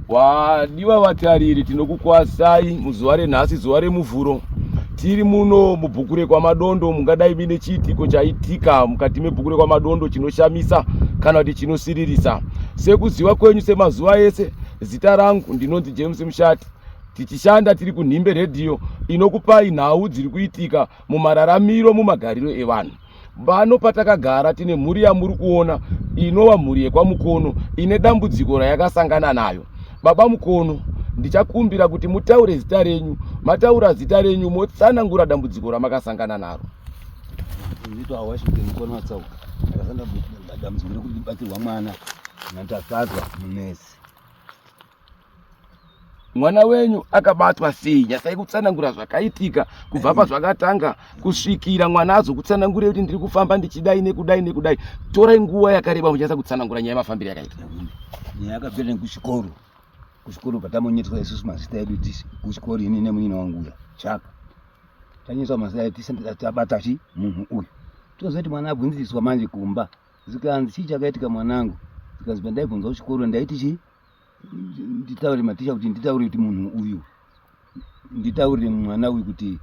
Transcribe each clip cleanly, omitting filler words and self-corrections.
Wadiwa vatariri, tinokukwazisai muzuva renhasi, zuva reMuvhuro. Tiri muno mubhuku rekwaMadondo, mungadai muine chiitiko chaitika mukati mebhuku rekwaMadondo chinoshamisa kana kuti chinosiririsa. Sekuziva kwenyu semazuva ese, zita rangu ndinonzi James Mushati. Tichishanda tiri kuNhimbe Radio inokupai nhau dziri kuitika mumararamiro mumagariro evanhu. Pano patakagara tine mhuri yamuri kuona inova mhuri yekwaMukono ine dambudziko rayakasangana nayo. Baba Mukono, ndichakumbira kuti mutaure zita renyu. Mataura zita renyu motsanangura dambudziko ramakasangana naro. Nditwa Washington Mukono Matsauka. Ndakasangana dambudziko rekubatirwa mwana naTafadzwa Munetsi. Mwana wenyu akabatwa sei? Nyasai kutsanangura zvakaitika kubva pazvakatanga kusvikira mwana azokutsanangurei kuti ndiri kufamba ndichidai nekudai nekudai. Torai nguva yakareba muchinyatsa kutsanangura nyaya yemafambiro yakaita. Nyaya yakapera nekuchikoro. Kuchikoro patamonyetswa isusu mazita edu tisi kuchikoro ini nemunin'ina wangu uya Chaka. Tanyetswa mazita edu tisi tabata chi munhu uyu. Tozoti mwana abvunziswa manje kumba. Zvikanzi chii chakaitika mwanangu? Zvikanzi pandaibvunzwa kuchikoro ndaiti chii? Nditaure maticha kuti nditaure kuti munhu uyu nditaurire mwana uyu kuti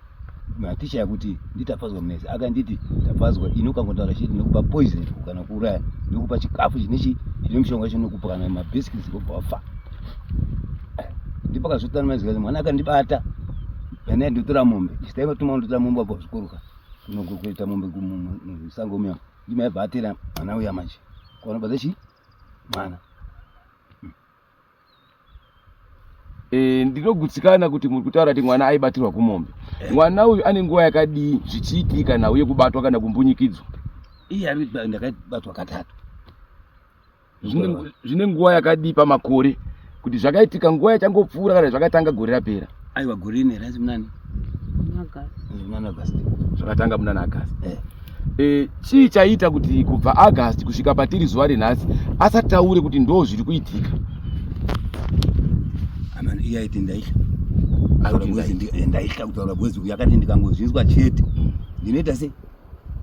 maticha yakuti nditafadzwa munetsi akanditi tafadzwa ini ukangotaura chete ndinokupa poison kana kuuraya ndinokupa chikafu chine chi chine mushonga chinokupa kana mabiscuits wobva wafa ndipakazotana mazikazi mwana akandibata pane ndotora mombe ichitaivatuma ndotora mombe apo zvikoro ka kunokuita mombe musango muya ndimai atera mwana uya manje kwanobata chi mwana E, ndinogutsikana kuti muri kutaura kuti mwana aibatirwa kumombe. Mwana uyu ane nguva yakadii zvichiitika nhau yekubatwa kana kumbunyikidzwa? Iye ari ndakabatwa katatu. Zvine nguva yakadii pamakore kuti zvakaitika nguva yachangopfuura kana zvakatanga gore rapera? Aiwa gore rine razi munani? Munana August. Zvakatanga munana August. Eh. E, chii chaiita kuti kubva August kusvika patiri zuva renhasi asataure kuti ndo zviri kuitika? Amani iye aiti ndaitya. Ndaitya kutaura bwezi uyu akati ndikangozvinzwa chete. Ndinoita sei?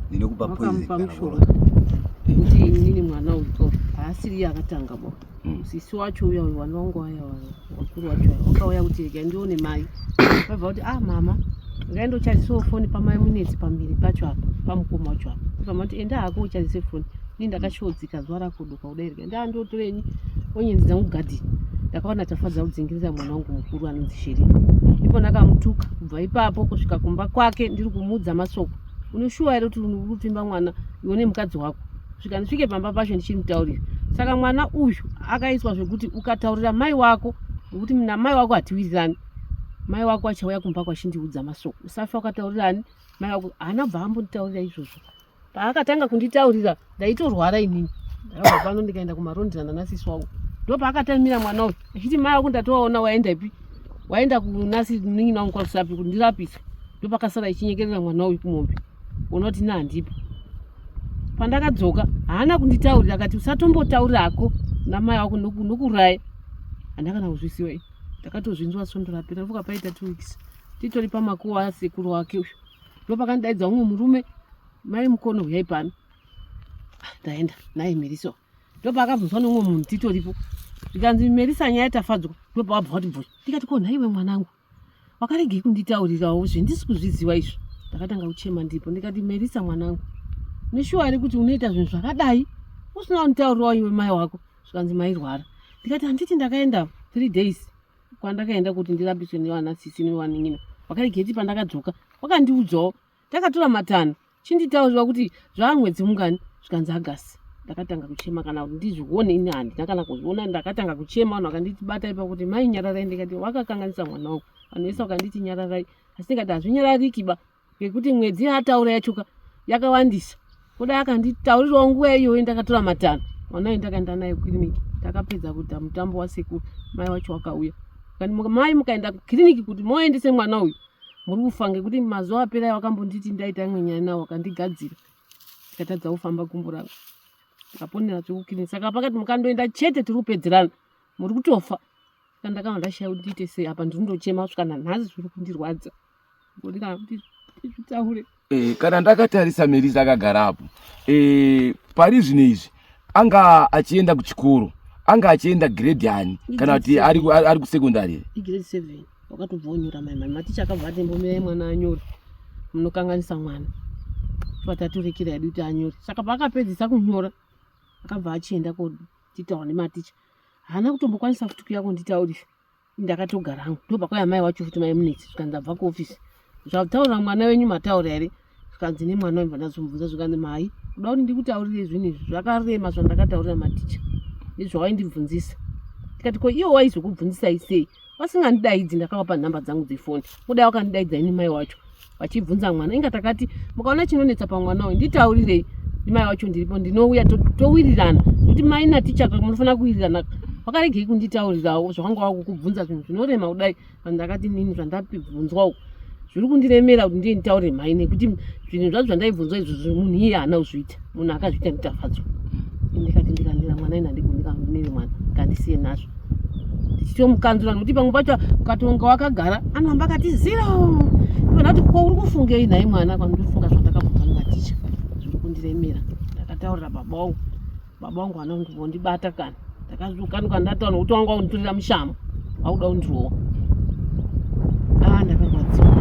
Ndinokupa poison kana kurwa. Kuti inini mwana uyu haasiri akatanga bo. Mm. Sisi wacho uya uyu wana wangu waya wakuru wacho waya wakauya kuti rega ndione mai. Vabva kuti ah mama regai ndocharisawo foni pamai Munetsi pambiri pacho apa pamukoma wacho apa. Vabva mati enda hako ucharise foni. Ini ndakashodzika zuva rakodoka kudai rega ndandotorenyi onyenzi dzangu gadhini. Ndakaona Tafadza kudzingirira mwana wangu mukuru anonzi Sheri. Ipo ndakamutuka kubva ipapo kusvika kumba kwake ndiri kumuudza masoko. Unoshuwa here kuti uri kupfimba mwana iwe nemukadzi wako? Kusvika ndisvike pamba pacho ndichimutaurira. Saka mwana uyu akaiswa zvekuti ukataurira mai wako ngokuti namai wako hatiwirirani. Mai wako achauya kumba kwachindiudza masoko. Usafa ukataurirani mai wako haana kubva ambonditaurira izvozvo. Paakatanga kunditaurira ndaitorwara inini. Ndakabva pano ndikaenda kumarondera nanasisi wangu. Ndopaakatamira mwana uyu achiti mai wako ndatowaona waendepi? Waenda kunasi munin'ina wangu kwaRusape kuti ndirapiswe. Ndopakasara ichinyekerera mwana uyu kumombe. Ona kuti ini handipo. Pandakadzoka haana kunditaurira akati usatombotaurira hako namai wako nokuraya. Handina kana kuzvisiwa ini. Ndakatozvinzwa svondo rapera ndofunga paita 2 weeks. Titori pamakuwa asekuru wake uyu. Ndopakandidaidza umwe murume mai Mukono huyai pano. Ndaenda naye Miriso. Ndopaakabvunzwa neumwe munhu titoripo. Zvikanzi Merisa nyaya yatafadzwa. Ndopawabva wati bvunza. Ndikati ko nhaiwe mwanangu. Wakaregei kunditaurirawo zvendisi kuzviziva izvo. Ndakatanga kuchema ndipo ndikati Merisa mwanangu. Neshuwa here kuti unoita zvinhu zvakadai usina kunditaurirawo iwe mai wako. Zvikanzi mairwara. Ndikati handiti ndakaenda 3 days kwandakaenda kuti ndirapiswe nevana sisi nevanin'ina. Wakaregei pandakadzoka wakandiudzawo takatora matanho chinditaurira kuti zvaamwedzi mungani zvikanzi agasi ndakatanga kuchema kana kuti ndizvione ini handina kana kuzviona ndakatanga kuchema vanhu vakanditi batai pakuti mai nyararai ndikati wakakanganisa mwana wangu vanhu vese vakanditi nyararai asi ndikati hazvinyarariki ba ngekuti mwedzi yaataura yachoka yakawandisa kudai akanditaurirawo nguva iyoyo ndakatora matanho mwana uyu ndakaenda naye kukiriniki takapedza kuita mutambo wasekuru mai wacho wakauya mai mukaenda kukiriniki kuti moendese mwana uyu muri kufa ngekuti mazuva apera wakambonditi ndaita imwe nyaya nawo wakandigadzira ndikatadza kufamba gumbo rangu ndikaponera zvekukiriniki saka pakati mukandoenda chete tiri kupedzerana muri kutofa saka ndakanga ndashaya kuti ndiite sei apa ndiri ndochema kusvika nanhasi zviri kundirwadza ngoti kana kuti ndizvitaure e, kana ndakatarisa Merisa akagara apo e, pari zvino izvi anga achienda kuchikoro Anga achienda grade yani kana kuti ari kusekondari here? Igrade 7 wakatobva wonyora mai mani maticha akabva ati mbomirai mwana anyore munokanganisa mwana patatorekera hedu kuti anyore saka paakapedzisa kunyora akabva achienda kotitaura nematicha haana kutombokwanisa futi kuya kunditaurisa ndakatogara hangu ndopakauya mai wacho futi mai munetsi zvikanzi abva kuofisi zvataura mwana wenyu mataura here zvikanzi nemwana wenyu vandazomubvunza zvikanzi mai kuda kuti ndikutaurire zvinhu izvi zvakarema zvandakataurira maticha nezvawaindibvunzisa ndikati ko iwo waizokubvunzisai sei vasingandidaidzi ndakavapa nhamba dzangu dzefoni kudai wakandidaidza ini mai wacho vachibvunza mwana inga takati mukaona chinonetsa pamwana uyu nditaurirei ndimai wacho ndiripo ndinouya towirirana nekuti mai naticha munofanira kuwirirana wakaregei kunditaurirawo zvawanga wakukubvunza zvinhu zvinorema kudai ndakati nini zvandabvunzwa uku zviri kundiremera kuti ndiye nditaure mhai nekuti zvinhu zvacho zvandaibvunzwa izvozvo munhu iye haana kuzviita munhu akazviita nditafadzwa ndikati ndikanira mwana ini handigoni kangunire mwana ngandisiye nazvo ndichitomukanzura nekuti pamwe pacho ukatonga wakagara anoramba akati zero ona kuti ko uri kufungei nhai mwana kwandinofunga zvandakabvunzwa nematicha zviri kundiremera ndakataurira baba wangu baba wangu anondibata kana ndakazukanuka ndataura nokuti wanga wakunditorera mushamo wakuda kundirowa ah ndakarwadziwa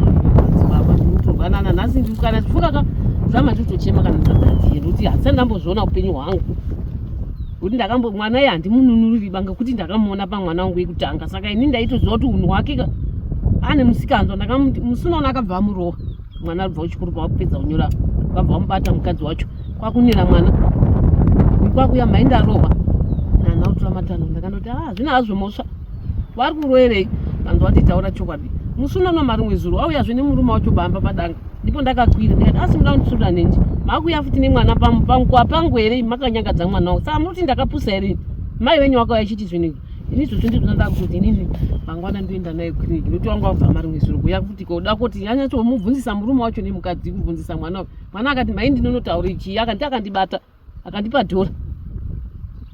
baba ndinotorwanana nhasi ndikana chifuka ka zvama nditochema kana ndadadiye nokuti handisati ndambozviona upenyu hwangu kuti ndakambo mwana iye handimununuriri ba ngekuti ndakamuona pamwana wangu wekutanga saka ini ndaitoziva kuti unhu hwake ka ane musikanzwa ndakamuti musi unoona akabva amurowa mwana abva kuchikoro pawakupedza kunyora vabva vamubata mukadzi wacho kwakunira mwana kwakuya mhai ndarohwa nana kutora matanho ndakandoti ah hazvina hazvo mhosva vari kuroerei vanzi vati taura chokwadi musi unono marimwe zuro auyazve nemurume wacho bamba padanga ndipo ndakakwira ndikati asi muda kundisvura nenji makuya futi nemwana pamukwa pangu here makanyangadza mwana wangu saka munoti ndakapusa here mai venyu wakauya chiti zvinhu izvi ini izvozvo ndizvo ndakuti inini mangwana ndoenda naye kukiriniki nokuti wanga wabva marimwe zuro kuya futi koda kuti anyatsomubvunzisa murume wacho nemukadzi kubvunzisa mwana mwana akati mai ndinonotaura chii akandi akandibata akandipa dhora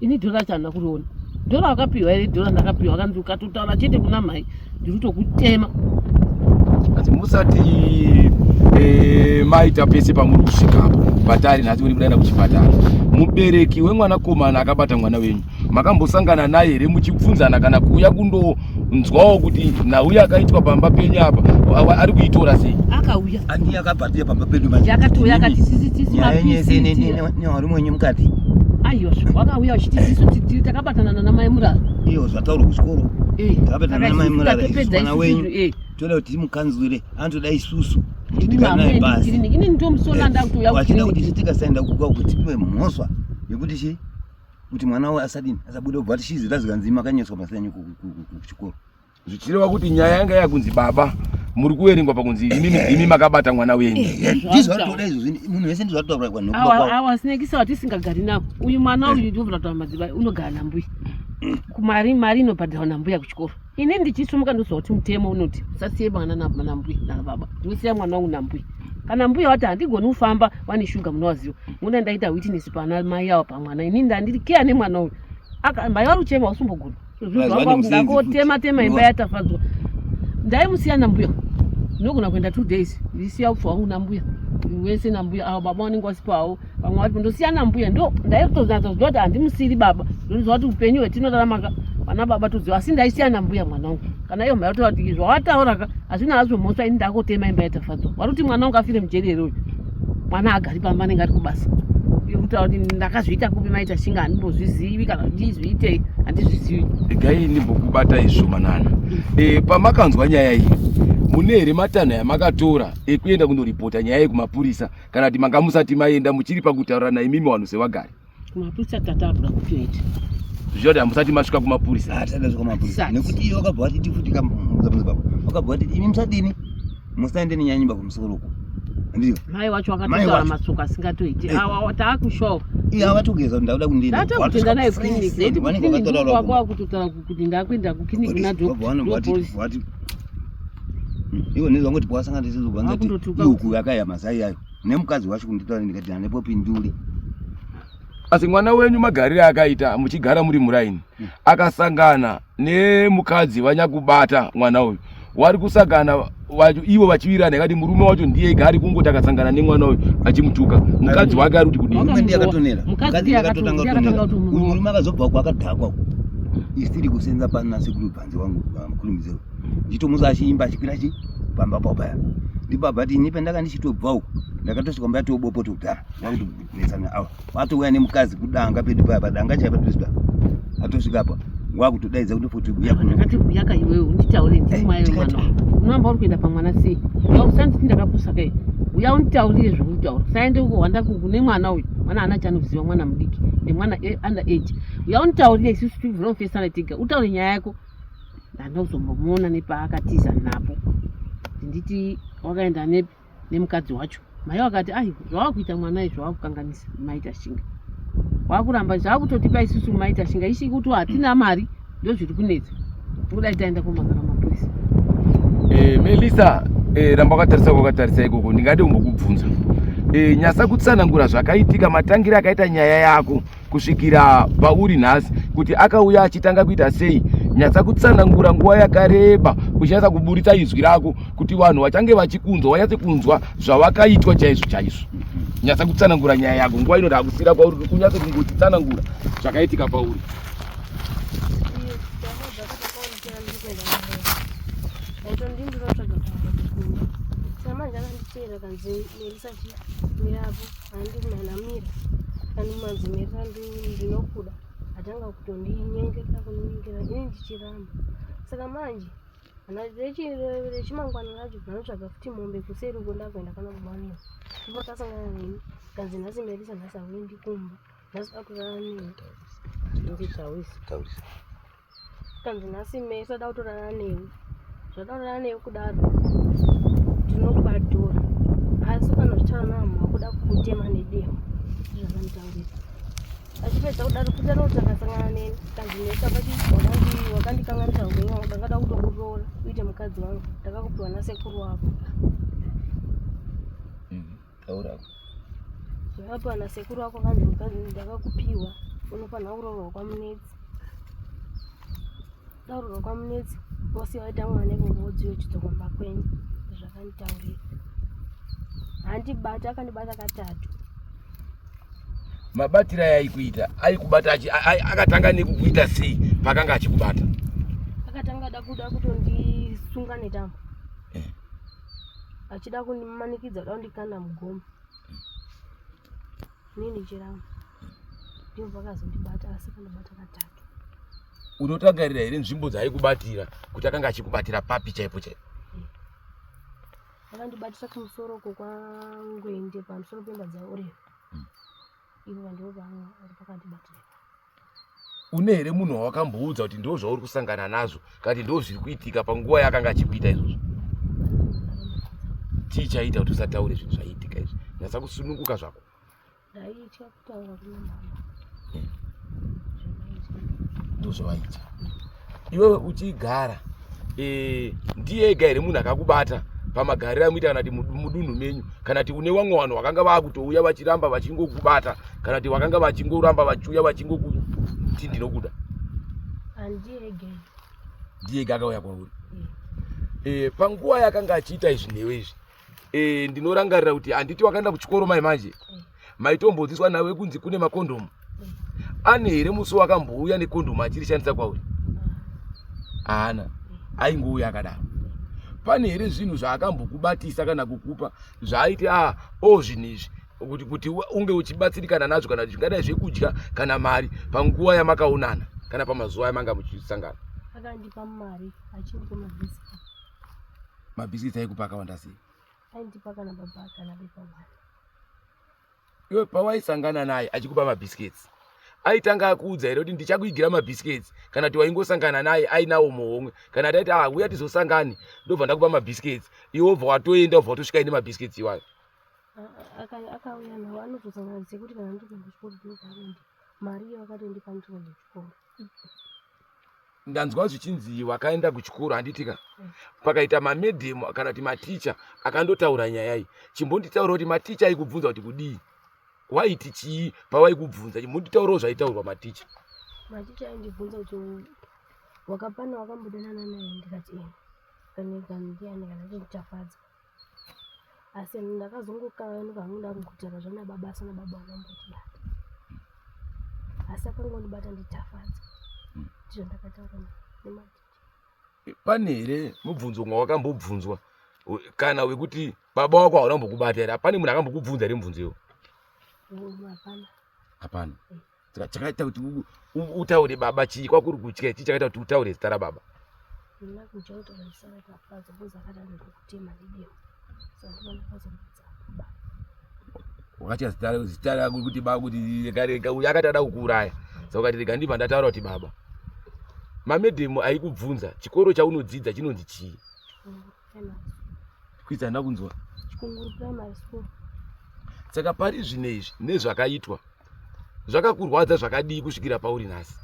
ini dhora racho handina kuriona dhora wakapiwa here dhora ndakapiwa akanzi ukatotaura chete kuna mhai ndiri kutokutema asi musati e, maita pese pamuri kusvikapo patari nhasi muri kudaenda kuchipatara mubereki wemwanakomana akabata mwana wenyu makambosangana naye here muchibvunzana kana kuuya kundonzwawo kuti nhau yakaitwa pamba penyu apa ari kuitora sei akauya andi akabva pamba pedu manje yakatouya akati sisi tisi nyaya yenyu yese nevarume wenyu mukati aiwa wakauya uchiti sisu takabatana nana mai murara iyo zvataurwa kuchikoro eh, takabatana nana mai murara mwana wenyu eh. toda kuti timukanzwire anotoda isusu kuti tigare naye pasi ini ndomusona ndakutoya vachida kuti isu tikasaenda kuka kuti tipiwe mhosva yekuti chii kuti mwana uyu asadini asabuda kubva tichizira zvikanzi makanyeswa masanyu kuchikoro zvichireva kuti nyaya yanga yakunzi baba muri kuverengwa pakunzi imi makabata mwana wenyu eh, eh, ndizvo varikutoda izvozvi munhu wese ndizvo varikutaura awa sinekisa watisingagari navo uyu mwana uyu ndobva taura madzibaba unogara nambuya mari mari inobhadharwa nambuya kuchikoro ini ndichisumuka ndoziva kuti mutemo unoti usasiye mwana nambuya nababa ndinosiya mwana wangu nambuya kana mbuya wati handigoni kufamba vane shuga munovaziva muna ndaita witness pana mai awa pamwana ini ndandiri keya nemwana uyu mai vari kuchema usimbogona ndakotema tema imba yatafadzwa ndaimusiya nambuya ndinogona kuenda two days ndisiya upfu hwangu nambuya wese nambuya avo baba vanenge vasipo havo vamwe vati ndosiya nambuya ndo ndaitozatsa kuziva kuti handimusiri baba ndinoziva kuti upenyu hwetinoraramaka vana baba toziva asi ndaisiya nambuya mwana wangu kana iyo mhaya totaura kuti zvawataura ka hazvina hazvo mhosva ini ndakotema imba yatafadzwa wari kuti mwana wangu afire mujeri here uyu mwana agari pamba anenge ari kubasa kutaura kuti ndakazviita kupi maita shinga handimbozvizivi kana ndizviitei handizvizivi regai ndimbokubata izvo manana e, pamakanzwa nyaya iyi mune here matanho yamakatora ekuenda kundoripota nyaya yekumapurisa kana kuti manga musati maenda muchiri pakutaurana imimi vanhu sevagari kumapurisa tatapura kutoita zvichoti hamusati masvika kumapurisa hatisati tasvika kumapurisa nekuti iye wakabva watiti futi kamuzababa wakabva watiti imi musadini musaende nenyanyimba kumusoro uko ndiyo mai wacho wakatotaura masuku asingatoiti eh. awa taakushow iye avatogeza kuti ndakuda kundinda ndatakutenda naye clinic nekuti clinic kwako wakutotaura kuti ndakuenda kuclinic kuna doctor ivo nezvangoti pawasangana tese zokubanza ihuku yakaya mazai ayo nemukadzi wacho kunditaura ndikati hanepo pinduli asi mwana wenyu magarire akaita muchigara muri muraini hmm. akasangana nemukadzi vanyakubata mwana uyu Wari kusangana wacho ivo vachiwirirana yakati murume wacho ndiye ega ari kungoti akasangana nemwana uyu achimutuka mukadzi wake ari kuti kudii Murume ndiye akatonera. Mukadzi Mukadzi ndiye ndiye akatotanga akatotanga kutonera. kutonera. Uyu murume akazobva uko akadhakwa uko. Isiri kusenza pana sekuru panze wangu mukurumidze. Ndichitomuza achiimba achikwira chi pamba papo paya. Ndipo abva ati ini pandaka ndichitobva uko ndakatosvika mba yatobopoto kudhara. Wakutonetsana ava. Watouya nemukadzi kudanga pedu paya padanga chaipa tosvika. Atosvika apa wakutodaidza kuti futi uya kuno. Ndakati uyaka iwewe unditaurire ndiri Eh, mai tikati- wemwana. Unoramba uri kuenda pamwana sei? Uya usanditi ndakapusa kai. Uya unditaurire zvekutaura. Usaende uko wanda kune mwana uyu. Mwana haana chaanoziva mwana mudiki. Ndi mwana under age. Uya unditaurire isusu tibvira kufesana tega. Utaure nyaya yako. Ndandozombomuona nepaakatiza napo. Nditi wakaenda nepi nemukadzi wacho. Mai wakati ai zvawakuita mwana izvi wakukanganisa maita shinga. Wakuramba zvakutotipa isusu maita shinga ishi kuti hatina mari ndozviri kunetsa. Kudai taenda komangara mapurisa. Eh, Melissa, eh, ramba wakatarisa kwakatarisa ikoko ndingade kumbokubvunza. Eh, nyasa kutsanangura zvakaitika matangire akaita nyaya yako kusvikira pauri nhasi kuti akauya achitanga kuita sei nyatsa kutsanangura nguva yakareba kuchinatsa kuburitsa izwi rako kuti vanhu vachange vachikunzwa vanyatse kunzwa zvawakaitwa chaizvo chaizvo nyatsa kutsanangura nyaya yako nguva ino ndakusira kwauri kuti unyatse kungotitsanangura zvakaitika pauri Samanje akanditeera kanzi Melisa chimirapo handinanamira kandimanzi Melisa ndinokuda atanga kutondinyengerera kundinyengerera ini ndichiramba saka manje rechimangwana racho ndanotsvaga futi mombe kuseri uko ndakuenda kana kubaniro ndipo tasangana neni kanzi nhasi Melisa nhasi hauendi kumba nhasi akurara neni Nditaurisa. Taurisa. Kanzi nhasi mese da kutorara newe. Zvada kurara newe kudaro. Ndinokubadhura. Asi kana uchitaura naamhu wakuda kukutema nedemo. Zvakanditaurira. Achipedza kudaro futi anoti akasangana neni. Kanzi mese akati wakandikanganisa upenyu hwangu ndangada kutokuroora uite mukadzi wangu. Ndakakupiwa nasekuru wako. Taura. Ndakapiwa nasekuru wako kanzi mukadzi ndakakupiwa unofanira kuroorwa kwamunetsi. Ndaroorwa kwamunetsi vose vaita mwana ikoko wodziyo chidzoka kumba kwenyu zvakanditaurira. Handibata akandibata katatu. Mabatiro ayaikuita aikubata akatanga nekukuita sei pakanga achikubata? Akatanga da kuda kutondisunga netambo. Eh. Achida kundimanikidza kuda kundikanda mugomba. Ini ndichiramba. Ndipo pakazondibata asi kandibata katatu. Unotangarira here nzvimbo dzaaikubatira kuti akanga achikubatira papi chaipo chaipo? Akandibatisa kumusoro uko kwaNgwende pamusoro pemba dzaOreva. Ivo ndipo pakandibatira. Une here munhu wawakamboudza kuti ndo zvauri kusangana nazvo kana kuti ndo zviri kuitika panguva yaakanga achikuita izvozvo? Chii chaiita kuti usataure zvinhu zvaiitika izvi? Nyatsa kusununguka zvako. Ndaitya kutaura kuna mama. Ndo zvawaitya. Iwewe uchigara e, ndiye ega here munhu akakubata pamagariro amuita kana kuti mudunhu menyu kana kuti une vamwe vanhu vakanga vakutouya vachiramba vachingokubata kana kuti vakanga vachingoramba vachiuya vachingokuti ndinokuda? Handiye ega. Ndiye ega akauya kwauri. E, panguva yakanga achiita izvi newe izvi e, ndinorangarira kuti handiti wakaenda kuchikoro mai manje maitombodzidziswa nawe kunzi kune makondomu ane here musi wakambouya nekondomu achirishandisa kwauri? Haana, aingouya akadaro. Pane here zvinhu zvaakambokubatisa kana kukupa zvaaiti a o zvinhu izvi kuti kuti unge uchibatsirikana nazvo kana zvingadai zvekudya kana mari panguva yamakaonana kana pamazuva yamanga muchisangana? Akandipa mari achindipa mabhisikiti. Mabhisikiti aikupa akawanda sei? Aindipa kana baba kana bepa mwana. Iwe pawaisangana naye achikupa mabhisiketsi aitanga akuudza here kuti ndichakuigira mabhisiketsi kana kuti waingosangana naye ainawo muhomwe kana kuti aiti ah uya tizosangane ndobva ndakupa mabhisiketsi iwe wobva watoenda wobva watosvika ine mabhisiketsi iwayo? Akauya nawo anotosangana sekuti kana ndiri kuenda kuchikoro ndinobva anondipa mari iyo akatondipa ndiri kuenda kuchikoro. Ndanzwa zvichinzi wakaenda kuchikoro handitika pakaita mamedhemu kana kuti maticha akandotaura nyaya iyi. Chimbonditaura kuti maticha aikubvunza kuti kudii, waiti chii pawaikubvunza? Chimbonditaurawo zvaitaurwa maticha. Maticha aindibvunza kuti wakapana wakambodanana naye, ndikati ene. Ndiani kana chinditafadzwa asi ndakazongokanganuka hangu ndakungotaura zvana baba asi nababa vanambotibata asi akangondibata nditafadzwa hmm. ndizvo ndakataura nematicha pane here mubvunzo umwe wakambobvunzwa kana wekuti baba wako hauna kumbokubata here hapane munhu akambokubvunza here mubvunzo iwo hapana hapana eh. Saka chakaita kuti utaure baba chii kwakuri kutya chii chakaita kuti utaure zita rababa? Wakatya zita zita rako kuti baba kuti rega rega uyu akati ada kukuuraya. Saka ukati rega ndibva ndataura kuti baba. Mamedhemu aikubvunza chikoro chaunodzidza chinonzi chii? Kuita handina kunzwa. Chikunguru primary school. Saka pari zvino izvi nezvakaitwa zvakakurwadza zvakadii kusvikira pauri nhasi?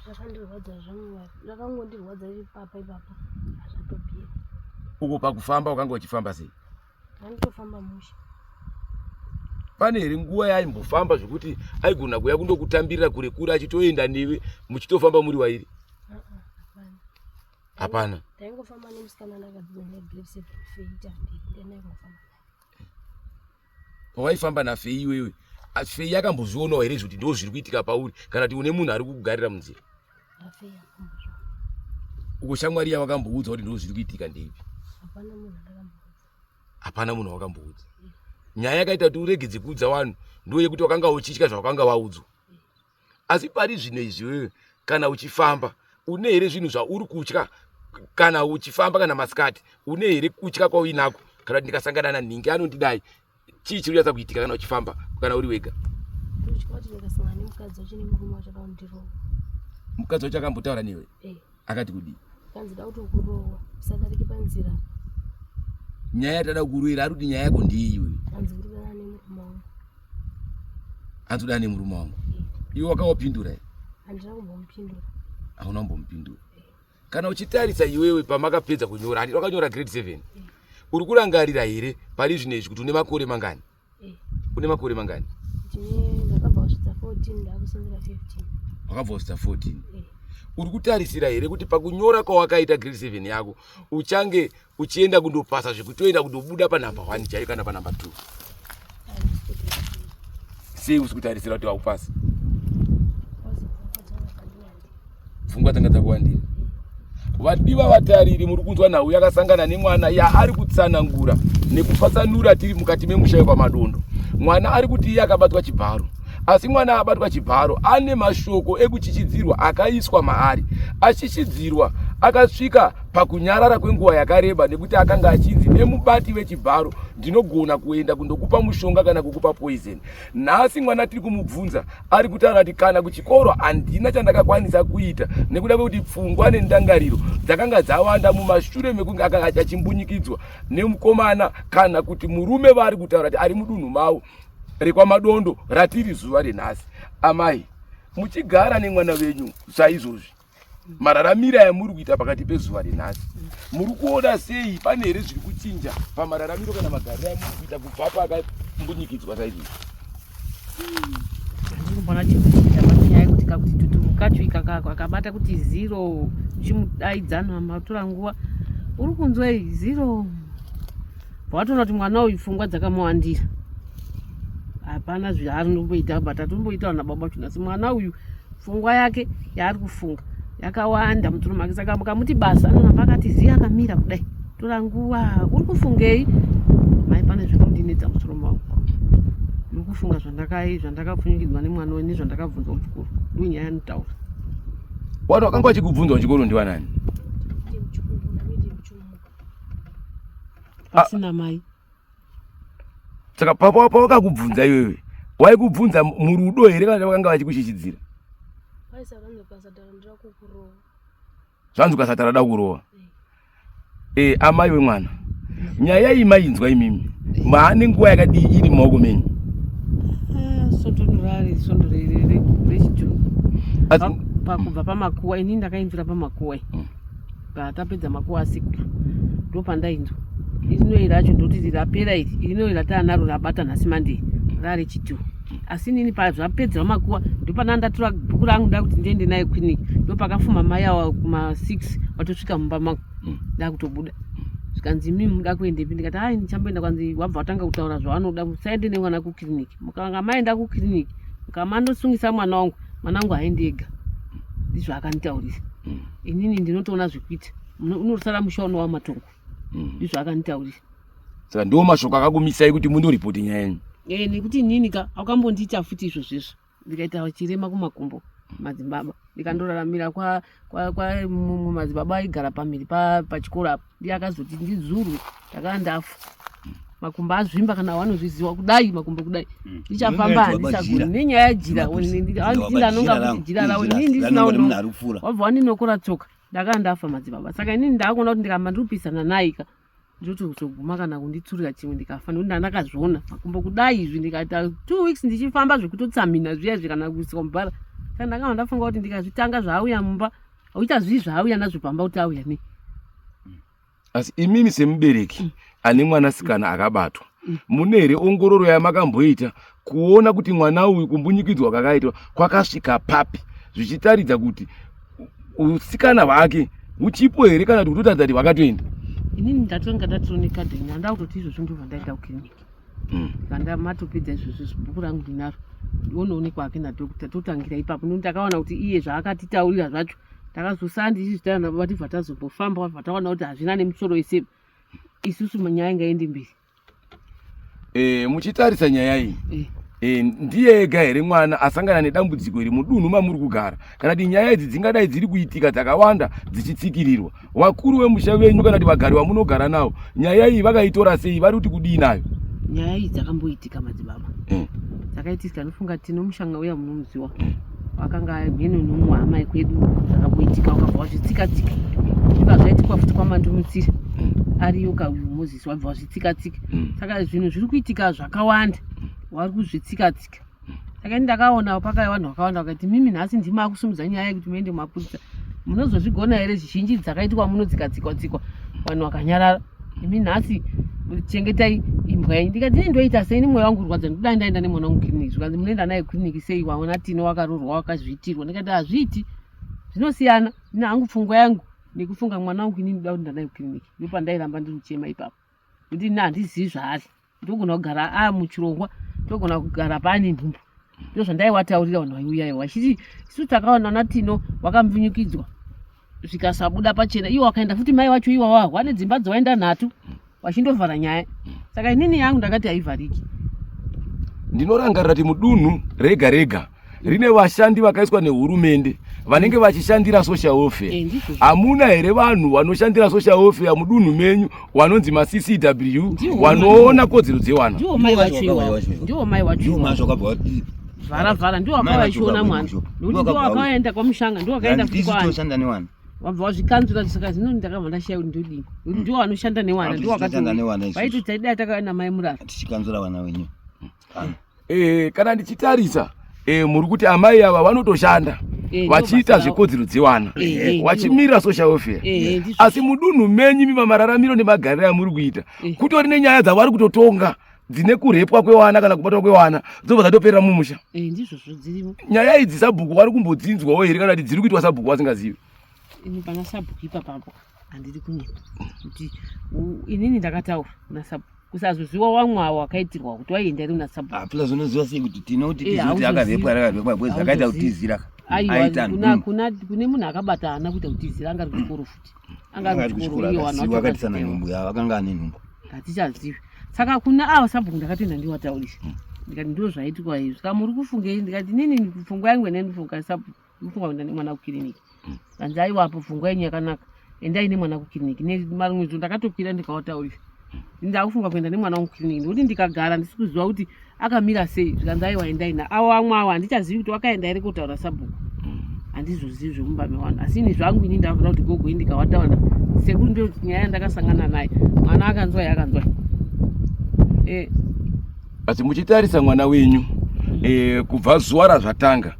Zvakandirwadza zvangu, zvakangondirwadza ipapa ipapo hazvatopera. Uko pakufamba wakanga uchifamba sei? Anditofamba mushe. Pane here nguva yaaimbofamba zvekuti aigona kuya kundokutambirira kure kure achitoenda newe muchitofamba muri wairi? Hapana. Taingofamba nemusikana ndakadzidza naye grade 7 Feita ndiye ndaingofamba naye. Pawaifamba naFei iwewe, Fei akambozvionawo here zvekuti ndo zviri kuitika pauri kana kuti une munhu ari kukugarira munzira? Uko shamwari yawakamboudza kuti ndo zviri kuitika ndeipi? Hapana munhu andakamboudza. Hapana munhu wakamboudza. Nyaya yakaita kuti uregedze kuudza vanhu ndoyekuti wakanga uchitya zvawakanga waudzwa. Asi pari zvino izvi wewe kana uchifamba une here zvinhu zvauri kutya kana uchifamba kana masikati une here kutya kwauinako kana kuti ndikasangana nanhingi anondidai chii chiri kunyatsa kuitika kana uchifamba kana uri wega mukadzi wacho akambotaura newe eh. akati kudii kanzi da kutokurowa usadarike panzira nyaya yatada kukuroera ari kuti nyaya yako ndiyi iwe kanzi ndidana nemurume wangu hanzi udana nemurume wangu iwe wakawapindura here handina kumbomupindura hauna kumbomupindura kana uchitarisa iwewe pamakapedza kunyora handi wakanyora grade 7 eh. uri kurangarira here pari zvino izvi kuti une makore mangani eh. une makore mangani ndakabva kusvitsa 14 ndakusenzera 15 wakabva kusvitsa 14 eh. uri kutarisira here kuti pakunyora kwawakaita grade 7 yako uchange uchienda kundopasa zvekutoenda kundobuda panumber 1 chaiyo kana panumber 2 sei usi kutarisira kuti waupasa pfungwa dzanga dzakuwandira vadiwa vatariri muri kunzwa nhau yakasangana nemwana yaari kutsanangura nekupatsanura tiri mukati memusha wekwaMadondo mwana ari kuti iye akabatwa chibharo asi mwana abatwa chibharo ane mashoko ekuchichidzirwa akaiswa maari achichidzirwa akasvika pakunyarara kwenguva yakareba nekuti akanga achinzi nemubati wechibharo ndinogona kuenda kundokupa mushonga kana kukupa poison Nhasi mwana tiri kumubvunza ari kutaura kuti kana kuchikoro handina chandakakwanisa kuita nekuda kwekuti pfungwa nendangariro dzakanga dzawanda mumashure mekunge akanga achimbunyikidzwa nemukomana kana kuti murume vaari kutaura kuti ari mudunhu mavo rekwaMadondo ratiri zuva renhasi. Amai, muchigara nemwana venyu saizvozvi mararamiro ayamuri kuita pakati pezuva renhasi muri kuona sei pane here zviri kuchinja pamararamiro kana magariro amuri kuita kubva paakambunyikidzwa saizvozvi andikumbona chiri kuchinja panyaya yekuti kakuti tuturu kacho ikakako akabata kuti zero uchimudaidza matora nguva uri kunzwa iyi zero Watoona kuti mwana uyu pfungwa dzakamuwandira hapana zvaanomboita but atomboitawo nababa vacho nhasi mwana uyu pfungwa yake yaari kufunga yakawanda muturo make saka mukamuti basa anoramba akati ziya akamira kudai tora nguva uri kufungei mai pane zviri kundinetsa musoro mangu ndiri kufunga zvandakapfunyukidzwa nemwana uyu nezvandakabvunzwa muchikoro ndiyo nyaya yanotaura wati wakanga wachikubvunzwa muchikoro ndiwanani pasina mai saka pawakakubvunza iwewe waikubvunza murudo here kana vakanga vachikushishidzira zvanzi ukasatara da kurowa e eh, amai wemwana nyaya iyi mainzwa imimi maane nguva yakadii iri mumaoko menyu ah, svondo rari svondo rechitu pakubva pamakuwa ini ndakainzira pamakuwa hmm. Patapedza makuva asekuru ndopandainzwa irino iri racho ndoti rapera iri irino iri rataanaro rabata nhasi Monday rare chitu. Asi inini pazvapedzera makuwa ndopana ndatora bhuku rangu ndakuti ndiende naye clinic, ndopakafuma mai awa kuma 6 watosvika mumba mangu. Ndakutobuda zvikanzi imi muda kuendepi? Ndikati hai, ndichamboenda. Kwanzi wabva watanga kutaura zvavanoda, musaende nemwana kuclinic, mukanga maenda kuclinic mukamandosungisa mwana wangu, mwana wangu haendi ega. Ndizvo akanditaurisa. Inini ndinotoona zvekuita, unosara musha unowa matongo. Ndizvo akanditaurisa. Saka ndiwo mashoko akakumisai kuti mundoripoti nyaya yenyu? E, nekuti inini ka akambondiita futi izvo zvezvo, ndikaita chirema kumakumbo madzibaba, ndikandoraramira kwa kwa kwa mumwe madzibaba aigara pamhiri pachikoro apo, ndiye akazoti ndidzurwe. Ndakava ndafa, makumbo azvimba, kana wanozviziwa kudai makumbo kudai. Ndichafamba handisagoni nenyaya yejira, ndanonga kuti jira ravo inini ndisina uno wabva wandinokora tsoka, ndakava ndafa madzibaba. Saka inini ndakuona kuti ndikamba ndiri naye ka, ndotozoguma kana kunditsurira chimwe ndikafa, nekuti ndandakazviona makumbo kudai izvi, ndikaita 2 weeks ndichifamba zvekutotsamhina zviya izvi kana kuiswa mubhara. Saka ndakanga ndafunga kuti ndikazvitanga zvaauya mumba, auchazvii zvaauya nazvo pamba kuti auya nei. Asi imimi semubereki ane mwanasikana akabatwa, mune here ongororo yamakamboita kuona kuti mwana uyu kumbunyikidzwa kwakaitwa kwakasvika papi, zvichitaridza kuti usikana hwake huchipo here, kana kuti kutotaridza kuti hwakatoenda? Inini ndatonga ndatiro nekadhi ini, handaa kutoti izvozvo ndobva ndaenda kukiriniki. Kanda matopedza izvozvo, bhuku rangu ndinaro, ndionoonekwa ake nadhokta, totangira ipapo, nekuti ndakaona kuti iye zvaakatitaurira zvacho, takazosara ndichizvitaura nababa, tibva tazombofamba, bva taona kuti hazvina nemusoro wese, isusu nyaya ngaende mberi. Muchitarisa nyaya iyi, ndiye ega here mwana asangana nedambudziko iri mudunhu mamuri kugara, kana kuti nyaya idzi dzingadai dziri kuitika dzakawanda dzichitsikirirwa? Vakuru vemusha venyu kana kuti vagari vamunogara navo, nyaya iyi vakaitora sei? Vari kuti kudii nayo? Nyaya iyi dzakamboitika madzibaba. Dzakaitika, nofunga tino mushanga uya munomuziwa, wakanga mheno nomumwe hama yekwedu, zvakamboitika ukabva wazvitsika-tsika, zvibva zvaitikwa futi kwaMandumutsira, ariyo kauyu Mozisi, wabva wazvitsika-tsika. Saka zvinhu zviri kuitika zvakawanda, wari kuzvitsika-tsika. Saka ini ndakaona pakauya vanhu vakawanda vakati, mimi nhasi ndimi akusumudza nyaya yekuti muende mumapurisa, munozozvigona here? Zhinji dzakaitikwa munodzikatsikwa-tsikwa, vanhu vakanyarara. Imi nhasi chengetai imbwa yenyu. Ndikati ini ndoita sei? Ini mwoyo wangu urwadza, ndikudai ndaenda nemwana wangu kiriniki. Zvikanzi munoenda naye kiriniki sei? Waona Tino wakarorwa, wakazviitirwa. Ndikati hazviiti, zvinosiyana. Ini hangu pfungwa yangu nekufunga mwana wangu, inini ndoda kuti ndanaye kukiriniki. Ndopandairamba ndiri kuchema ipapo, nekuti ini handizivi zvaari, ndogona kugara a muchirongwa, ndogona kugara paane nhumbu. Ndo zvandaiwataurira vanhu vaiuyayo vachiti isu takaona naTino wakamvunyukidzwa zvikasabuda pachena, iwo wakaenda futi mai wacho iwawa wane dzimba dzawaenda nhatu vachindovhara nyaya. Saka inini yangu ndakati haivhariki. Ndinorangarira kuti mudunhu rega rega rine vashandi vakaiswa nehurumende vanenge vachishandira social welfare. Ndizvozvo. Hamuna here vanhu vanoshandira social welfare mudunhu menyu vanonzi maCCW, Ndiwo. vanoona kodzero dzevana? Ndiwo mai Ndiwo wacho vacho iwawo. vakauya vacho. Ndiwo mai wacho Ndiwo iwawo. macho wakabva wati Vhara vhara, ndiwo Mai wakauya vacho achiona vakabva mwana, kushop. nekuti Ndiwo ndiwo wakabva wakaenda kwamushanga, ndiwo wakaenda futi Tisu kwaani. toshanda newana. Wabva wazvikanzura. Saka zvino ndakabva ndashaya kuti ndodini, nekuti ndiwo vanoshanda newana, ndiwo Hatisi toshanda newana isusu. Vaiti taidai takauya namai Murara. Tichikanzura vana wenyu. Kana ndichitarisa, muri kuti amai ava vanotoshanda vachiita Ndo basa ravo. zvekodzero dzevana, vachimirira social welfare. Ndizvo. Asi mudunhu menyu mima mararamiro nemagariro amuri kuita, kutori nenyaya dzavari kutotonga dzine kurepwa kwevana kana kubatwa kwevana, dzobva dzatoperera mumusha. Ndizvozvo, dzirimo. Nyaya idzi sabhuku vari kumbodzinzwawo here, kana kuti dziri kuitwa sabhuku vasingazivi? Ini pana sabhuku ipapapo handiri kunyepa kuti inini ndakataura kuna sabhuku, kusazoziwa wamwe avo wakaitirwa kuti waienda iri kuna sabhuku. Apula zvinoziva sei kuti tino kuti tizive kuti Hauzozivi. akarepwa, akarepwa because akaita Hauzozivi. kutizira. Aiwa, Aita kuna, nhumbu. kune munhu akabata haana kuita kutizira, anga ari kuchikoro futi, anga Anga ari ari kuchikoro kuchikoro, iye vanhu akasiiwa vacho akatisana vakazvitewa. nhumbu yavo, akanga ane nhumbu. Hatichazivi. Saka kuna ava sabhuku ndakatoenda ndiwataurisa, ndikati ndo zvaitikwa izvi, saka muri kufungei? Ndikati inini pfungwa yangu ene ndifunga sabhuku, ndifunga kuenda nemwana kukiriniki. Kanzi aiwapo, pfungwa yenyu yakanaka, endai nemwana kukiriniki. Marimwe zuro ndakatokwira ndikawataurisa, ndakufunga kuenda nemwana wangu kukiriniki, nekuti ndikagara ndisi kuziva kuti akamira sei. Zvikanzi aiwa, endai na avo vamwe avo. Handichazivi kuti wakaenda here kotaura sabhuku, handizozivi zvemumba mevanhu. Asi ini zvangu ini ndakuda kuti gogo ini ndikawataura sekuru, ndio nyaya yandakasangana naye, mwana akanzwai akanzwai. Asi muchitarisa mwana wenyu, kubva zuva razvatanga,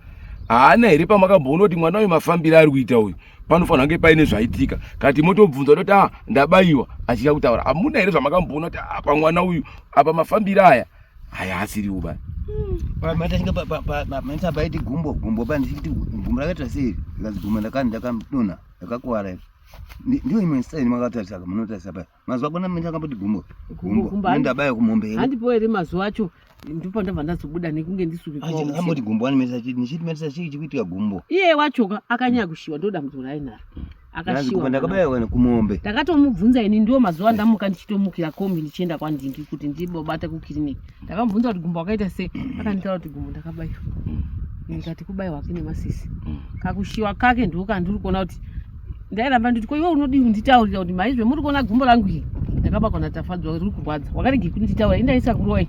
haana here pamakamboona kuti mwana uyu mafambiro ari kuita uyu panofanira kunge paine zvaitika? Kati motobvunza toti a ndabayiwa, achida kutaura, hamuna here zvamakamboona kuti apa mwana uyu apa mafambiro aya Haya asiriwo ba. Maita paiti gumbo gumbo pa ndichiti gumbo rakaita sei rikazi gumbo ndakadonha ndakakuwara iri. Ndiyo imwe style makatarisa munotarisa paya. Mazuva akona mene akamboti gumbo. Gumbo. Ndabaya kumombe here? Handipo here mazuva acho ndipo ndabva ndazobuda nekunge ndisuke kwa. Akamboti gumbo wani mesa chiti ndichiti mesa chii chikuitika gumbo. Iye wachoka akanyanya kushiwa ndo dambudziko rainaro. Akashiwa. Ndakabaya wena kumombe. Ndakatomubvunza ini ndiwo mazuva ndamuka ndichitomukira kombi ndichienda kwandingi kuti ndibobata kukiriniki. Ndakamubvunza kuti gumbo wakaita sei akanditaura kuti gumbo ndakabaiwa. Ndikati kubaiwa kune masisi. Kakushiwa kake ndiko kandiri kuona kuti ndairamba nditi ko iwe unodii kunditaurira kuti maizve muri kuona gumbo rangu iri ndakabakwa natafadzwa riri kurwadza wakarege kunditaura ini ndaisa kurowa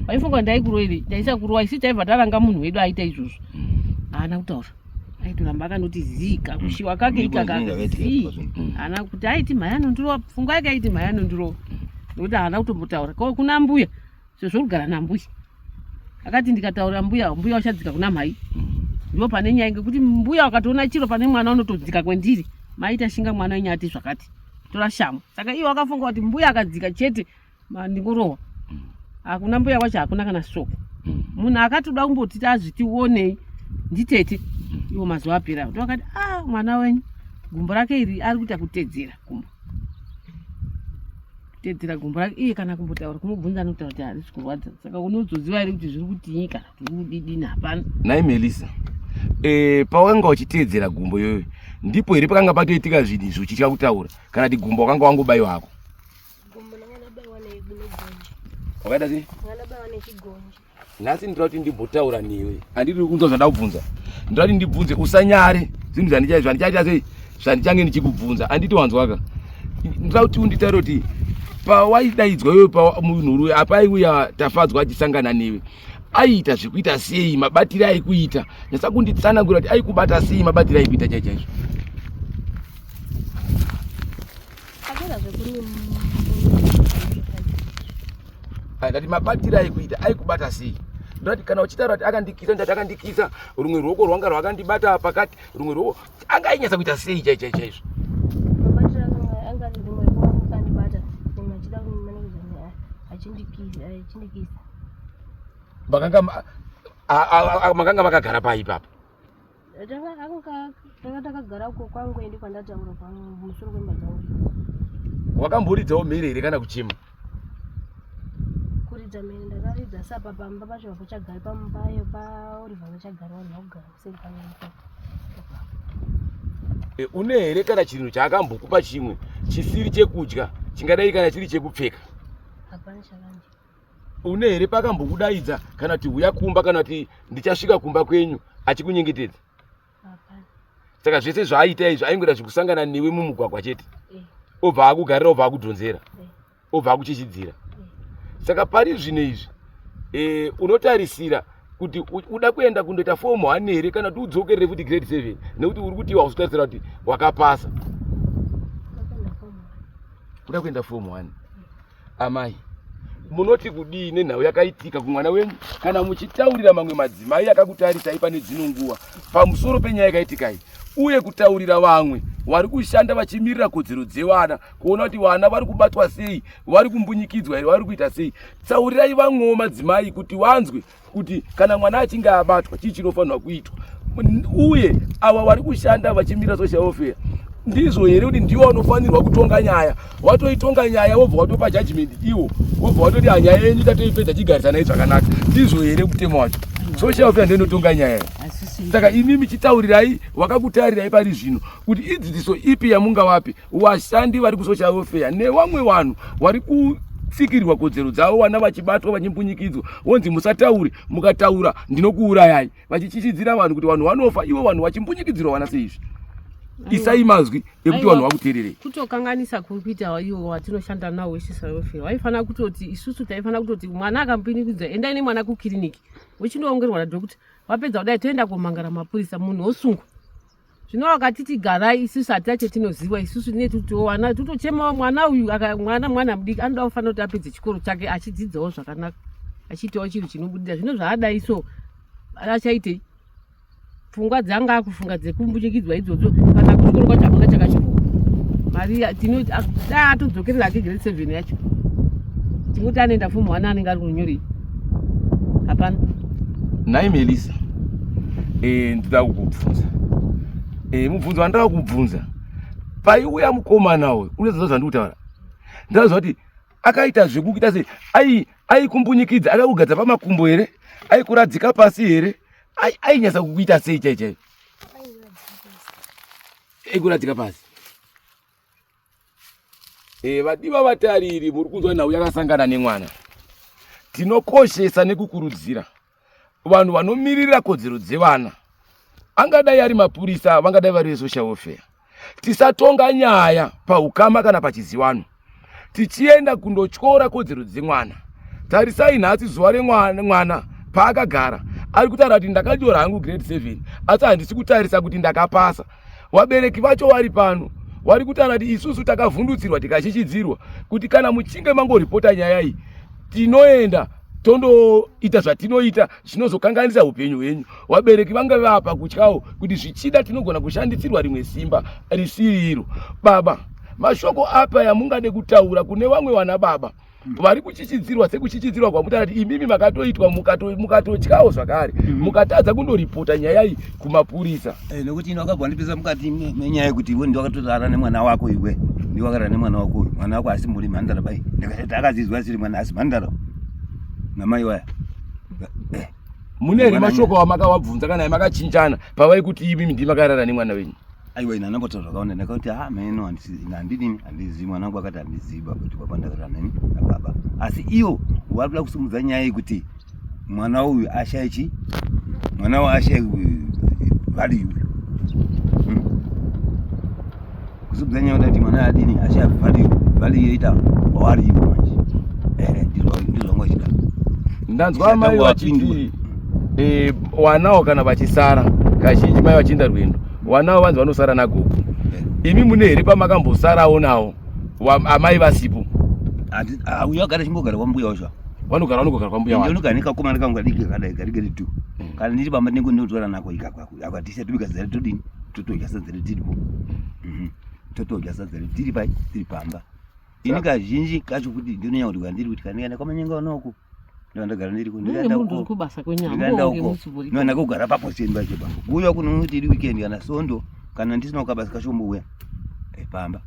waifunga ndaikurowa iri ndaisa kurowa isi taibva taranga munhu wedu aita izvozvo haana kutaura aitoramba akandoti zii kakushiwa kake ikaka zii haana kuti aiti mhai anondirowa pfungwa yake aiti mhai anondirowa nokuti haana kutombotaura ko kuna mbuya sezvo kugara nambuya akati ndikataura mbuya mbuya uchadzika kuna mhai ndipo pane nyaya ngekuti mbuya wakatoona chiro pane mwana unotodzika kwendiri maita shinga mwana wenyu ati zvakati tora shamu saka iye wakafunga kuti mbuya akadzika chete ndingorohwa hakuna mbuya wacho hakuna kana soko munhu akatoda kumboti tazviti onei nditete iwo mazuva apera ndovakati ah mwana wenyu gumbo rake iri ari kuita kutedzera gumbo kutedzera gumbo rake iye kana kumbotaura kumubvunza anotaura kuti harisi kurwadza saka unozoziva here kuti zviri kutinyi kana kuti uri kudidini hapana nhai melisa e, pawakanga uchiteedzera gumbo iyoyo ndipo here pakanga patoitika zvinhu izvi uchitya kutaura kana kuti gumbo wakanga wangobaiwa hako wakaita sei Nhasi ndinoda kuti ndimbotaura newe. Handidi kunzwa zvandada kubvunza. Ndinoda kuti ndibvunze usanyare zvinhu zvandichaita zvandichaita sei zvandichange ndichikubvunza. Handiti wanzwaka. Ndinoda kuti unditaure kuti pawaidaidzwa iwe pamunhu uyu apaiuya Tafadzwa achisangana newe aiita zvekuita sei mabatire aikuita nyatsa kunditsanangura kuti aikubata sei mabatire aikuita chai chaizvo Ndati mabatiro aikuita aikubata sei? Ndati kana uchitaura kuti akandikisa, ndati akandikisa, rumwe ruoko rwanga rwakandibata pakati, rumwe ruoko anga ainyatsa kuita sei chai chai chaizvo? Makanga makanga makagara pai ipapa? Tanga takagara uko kwangu endi kwandataura pamusoro kwemba dzangu. Wakamboridzawo mhere here kana kuchema? Kuridza mhere ndakaridza sapa pamba pacho hapachagari pamba paOliver vachagara vanhu vakugara kuseri kwangu. E, une here kana chinhu chaakambokupa chimwe chisiri chekudya chingadai kana chiri chekupfeka? Hapana chakandipa. Une here pakambokudaidza kana kuti huya kumba kana kuti ndichasvika kumba kwenyu achikunyengetedza? Saka zvese zvaaita izvi aingoita zvekusangana newe mumugwagwa chete eh. obva akugarira obva akudhonzera eh. obva akuchichidzira. Eh. Saka pari zvino izvi e, unotarisira kuti uda kuenda kundoita fomu one here kana kuti udzokerere futi grade 7 nekuti uri kuti iwe hausitarisira kuti wakapasa uda kuenda fomu one Amai, munoti kudii nenhau yakaitika kumwana wenyu kana muchitaurira mamwe madzimai akakutarisai pane dzino nguva pamusoro penyaya yakaitika iyi uye kutaurira vamwe vari kushanda vachimirira kodzero dzevana kuona kuti vana vari kubatwa sei vari kumbunyikidzwa here vari kuita sei taurirai vamwewo madzimai kuti vanzwe kuti kana mwana achinge abatwa chii chinofanirwa kuitwa uye ava vari kushanda vachimira social welfare ndizvo here kuti ndiwo vanofanirwa kutonga nyaya watoitonga nyaya wobva watopa judgment iwo wobva watoti hanyaya yenyu tatoipedza chigarisanai zvakanaka ndizvo here kutema wacho social welfare ndiyo inotonga nyaya saka imi michitaurirai wakakutarirai pari zvino kuti idzidziso ipi yamungawapi Vashandi vari kusocial welfare nevamwe vanhu vari kutsikirirwa kodzero dzavo, vana vachibatwa vachimbunyikidzwa, vonzi musataure, mukataura ndinokuurayai, vachityityidzira vanhu kuti vanhu vanofa, ivo vanhu vachimbunyikidzirwa vana seizvi. Isai mazwi ekuti vanhu vakuteererei. Kutokanganisa kuri kuita ivo watinoshanda nawo wesocial welfare, vaifanira kutoti isusu taifanira kutoti mwana akambunyikidzwa, endai nemwana kukiriniki wochindoongororwa nadhokuta, wapedza kudai toenda komangara mapurisa, munhu osungwa. Zvino vakatiti garai isusu hatina chetinoziva isusu tine tutowana tutochemawo mwana uyu mwana mwana mudiki anoda kufanira kuti apedze chikoro chake achidzidzawo zvakanaka achiitawo chinhu chinobudira zvino zvaadai so achaitei pfungwa dzanga akufunga dzekumbunyikidzwa idzodzo kana kuchikoro kwacho hakuna chakachikoro mari tinoti dai atodzokerera ake grade seven yacho tingoti anoenda fomu one anenge ari kunyorei. Hapana. Nhai Melisa, e, ndinoda kukubvunza e, mubvunzo wandinoda kukubvunza, paiuya mukomana uyu, unoziva zvandiri kutaura? Ndinoziva kuti akaita zvekuita sei, aikumbunyikidza, akakugadza pamakumbo here, aikuradzika pasi here, ainyatsa kukuita sei chai chai? Aikuradzika pasi. E, vadiwa vatariri muri kunzwa nhau yakasangana nemwana. Tinokoshesa nekukurudzira vanhu vanomiririra kodzero dzevana, angadai ari mapurisa, vangadai vari vesocial welfare, tisatonga nyaya paukama kana pachiziwano tichienda kundotyora kodzero dzemwana. Tarisai nhasi zuva remwana paakagara ari kutaura kuti ndakanyora hangu grade 7 asi handisi kutarisa kuti ndakapasa. Wabereki vacho vari pano wari kutaura kuti isusu takavhundutsirwa tikashishidzirwa kuti kana muchinge mangoripota nyaya iyi tinoenda tondoita zvatinoita zvinozokanganisa upenyu hwenyu. Wabereki vanga vapa kutyawo kuti zvichida tinogona kushandisirwa rimwe simba risiri iro. Baba, mashoko apa yamungade kutaura kune vamwe vana baba vari kuchichidzirwa sekuchichidzirwa kwamutaura kuti imimi makatoitwa mukatotyawo zvakare mukatadza kundoripota nyaya iyi kumapurisa. Nekuti ino wakabva wandipisa mukati menyaya yekuti iwe ndiwakatorara nemwana wako, iwe ndiwakarara nemwana wako uyu, mwana wako asi muri mhandara bai. Ndakati akazizwa asiri mwana asi mhandara namai waya. Mune here mashoko amakavabvunza kana makachinjana pavai kuti imimi ndimi makarara nemwana wenyu? Aiwa, ina ndambotaura zvakawanda. Ndakati ha meno handidini, handizivi. Mwana wangu akati handizivi baba kuti baba ndakarara nani nababa, asi iwo vari kuda kusimudza nyaya yekuti mwana uyu ashaye chi mwana uyu ashaye value. Kusimudza nyaya kuti mwana adini ashaye value, value yoita wavari ivo manje. Ndizvo vanga vachida. Ndanzwa mai vachiti wanawo kana vachisara kazhinji mai vachienda rwendo, wanawo vanzi vanosara nagogo. Imi mune here pamakambosarawo nawo amai vasipo? Uyo agara chimbogara kwambuya wacho. Vanogara, vanogara kwambuya wacho. Ndinogara nekakomana kangu kadiki kakadai kadiki tu. Kana ndiri pamba ndinenge ndinotora nako ikako akatisa tobika sadza todini, totodya sadza tiripo. Totodya sadza tiri pai tiri pamba. Ini kazhinji kacho kuti ndinonyanya kuti kwandiri kuti kana ndikaenda kwamanyenga unoku ndogara ndiri ndikaenda uko kubasa ndikaenda uko ndinoenda kugara papo semba chepa kuuya kuno kuti iri weekend kana sondo kana ndisina kukabasa kachombouya pamba.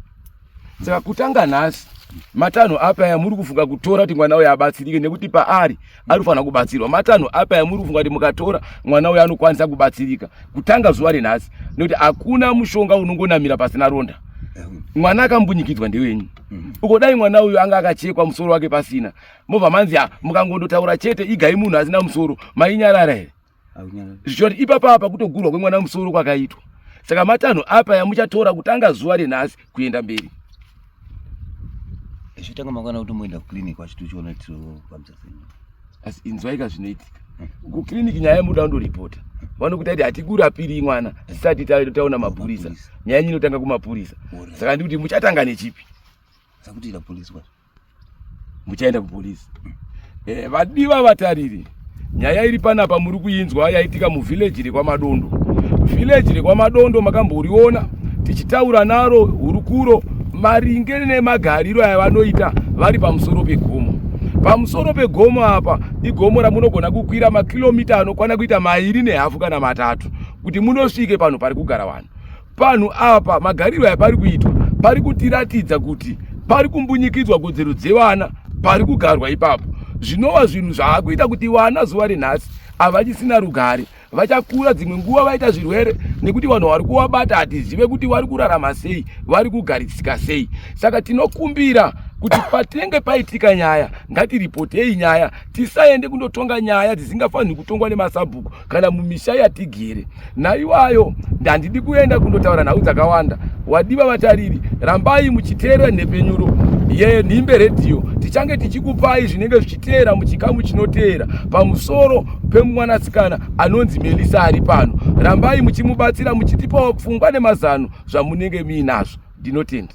Saka kutanga nhasi matanho api aya muri kufunga kutora kuti mwana uyu abatsirike, nekuti paari ari kufanira kubatsirwa? Matanho api aya muri kufunga kuti mukatora mwana uyu anokwanisa kubatsirika kutanga zuva renhasi? Nekuti hakuna mushonga unongonamira pasina ronda. Mwana akambunyikidzwa ndewenyu. Uko dai mwana uyu anga akachekwa musoro wake pasina, mobva manzi mukangondotaura chete igai munhu asina musoro, mainyarara here? Zvichoti ipapa apa kutogurwa kwemwana musoro kwakaitwa. Saka matanho apa yamuchatora kutanga zuva renhasi kuenda mberi? Zvotanga mangwana kuti moenda kuclinic kwacho tochiona tirofambisa sei. Asi inzwaika zvinoitika kuclinic, nyaya yemuda kundoripota vanokuti ati hatikurapiri mwana tisati taona mapurisa. Nyaya yenyu inotanga kumapurisa. Saka ndikuti muchatanga nechipi? Sakuti polisi kwacho. Muchaenda kupolisi. Vadiwa vatariri, nyaya iri panapa muri kuinzwa yaitika muvhileji rekwaMadondo. Vhileji rekwaMadondo makamboriona tichitaura naro hurukuro maringe nemagariro ayavanoita vari pamusoro pegomo. Pamusoro pegomo apa igomo ramunogona kukwira makilomita anokwana kuita 2.5 kana 3 kuti munosvike pano pari kugara vanhu. Panhu apa magariro aya pari kuitwa pari kutiratidza kuti pari kumbunyikidzwa kodzero dzevana pari kugarwa ipapo, zvinova zvinhu zvaakuita kuti vana zuva renhasi havachisina rugare. Vachakura dzimwe nguva vaita zvirwere nekuti vanhu vari kuvabata hatizive kuti vari kurarama sei, vari kugarisika sei. Saka tinokumbira kuti patinenge paitika nyaya ngatiripotei nyaya, tisaende kundotonga nyaya dzisingafaniri kutongwa nemasabhuku kana mumisha yatigere. Naiwayo handidi kuenda kundotaura nhau dzakawanda. Wadiva vatariri, rambai muchiteerera nhepfenyuro yeNhimbe Redhiyo. Tichange tichikupai zvinenge zvichiteera muchikamu chinoteera pamusoro pemwanasikana anonzi Melisa ari pano. Rambai muchimubatsira muchitipawo pfungwa nemazano zvamunenge muinazvo. Ndinotenda.